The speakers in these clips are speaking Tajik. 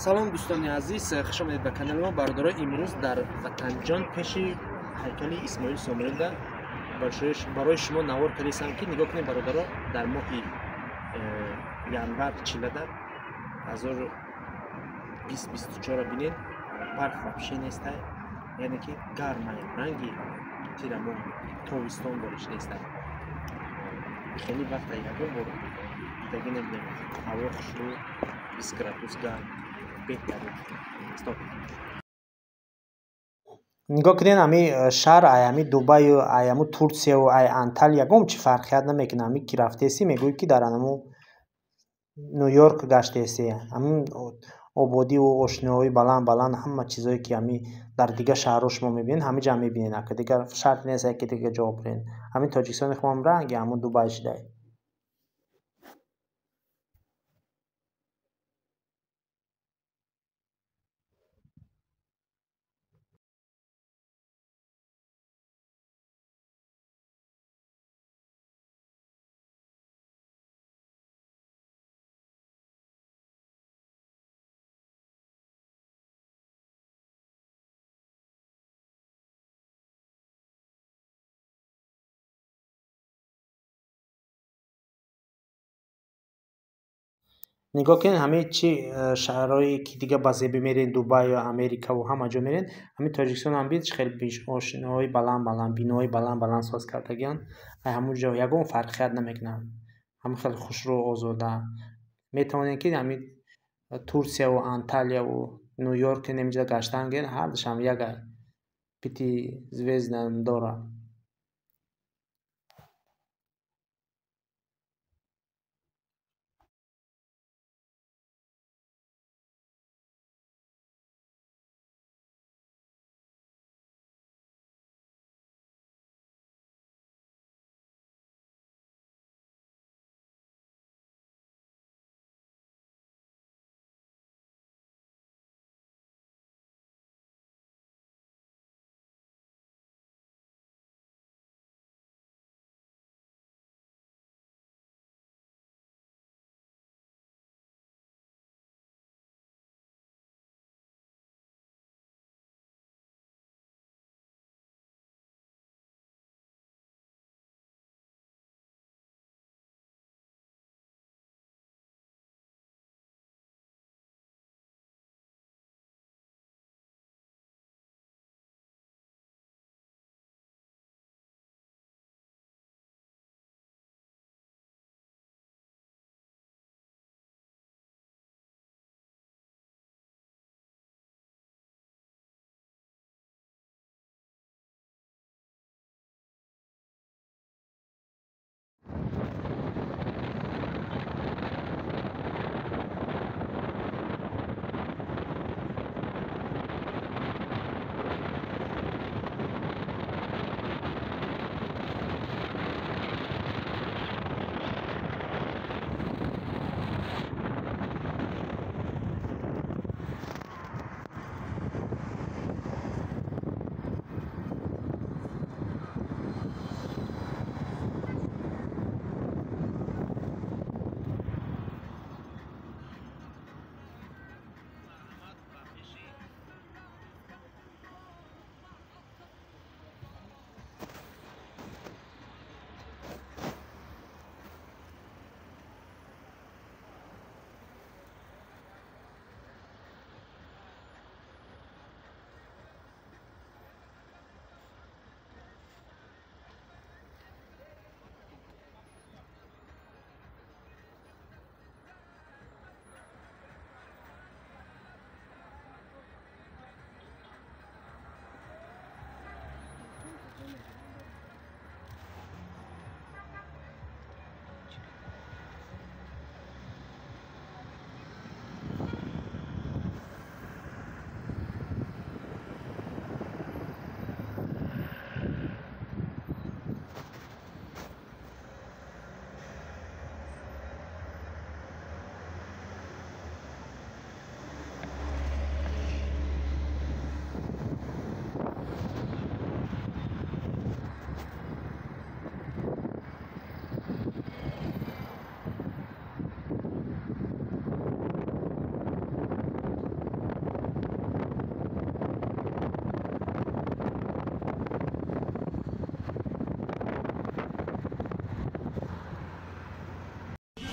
Салом, дӯстони азиз, хуш омадед ба канали мо. Бародаро, имрӯз дар Ватанҷон пеши ҳайкали Исмоил Сомонида барои шумо навор кардистам, ки нигоҳ кунед, бародаро, дар моҳи январ чилада 2024 бинед, барф вообще нестай, яъне ки гармай, ранги тирамоҳ, тобистон бориш нестай. Хеле вақта ягон бор дидаги набудем, ҳаво хушрӯ, 20 градус гарм, беҳтарин. Стоп. Нигоҳ кунед, ҳами шаҳр ай ҳами Дубаю, ай ҳаму Турсияву, ай Анталия ягон чи фарқият намекунад. Ҳами ки рафтеси, мегӯӣ, ки дар ҳаму Ню-Йорк гаштеси. Ҳамин ободиву ошноҳои баланд баланд, ҳама чизое, ки ҳами дар дигар шаҳрҳо шумо мебинед, ҳамин ҷа мебинед. Ака дигар шарт нест, яке дигар ҷо бирен. Ҳамин Тоҷикистони худам ранги ҳамун Дубай шудай. Нигоҳ кунед, ҳамин чи шаҳрҳое, ки дига ба зебӣ мерен, Дубаю, Америкаву ҳама ҷо мерен, ҳамин Тоҷикистон ҳам бинед, чӣ хел ошиноҳои баланд баланд, биноҳои баланд баланд соз кардагианд. Ай ҳамун ҷо ягон фарқият намекунад. Ҳамин хеле хушрӯ, озода. Метавонед, ки ҳамин Турсияву, Анталияву, Ню-Йорк инҷа гаштан гиред, ҳардушам як пятизвездная дорад.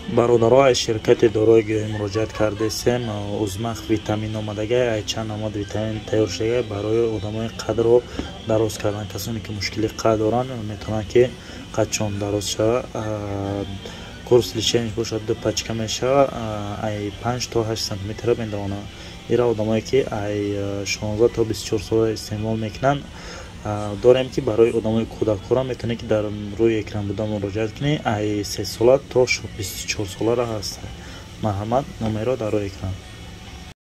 Бародаро, аз ширкати дорои гиёҳӣ муроҷиат кардесем. Узмах витамин омадагай, ай чанд намуд витамин тайёр шудагай барои одамои қадро дароз кардан. Касоне ки мушкили қад доранд, метавонанд, ки қадшон дароз шава. Курс лечения бошад, ду пачка мешава, ай 5 то 8 сантиметра медавонад. Ира одамое ки ай 16 то 24 сола истеъмол мекунанд. Дорем, ки барои одамои кӯдакҳоро метавонед, ки дар рӯи экран буда муроҷиат кунед. Ай 3 сола то 24 соларо ҳаст. Марҳамат, номерро дар рӯи экран.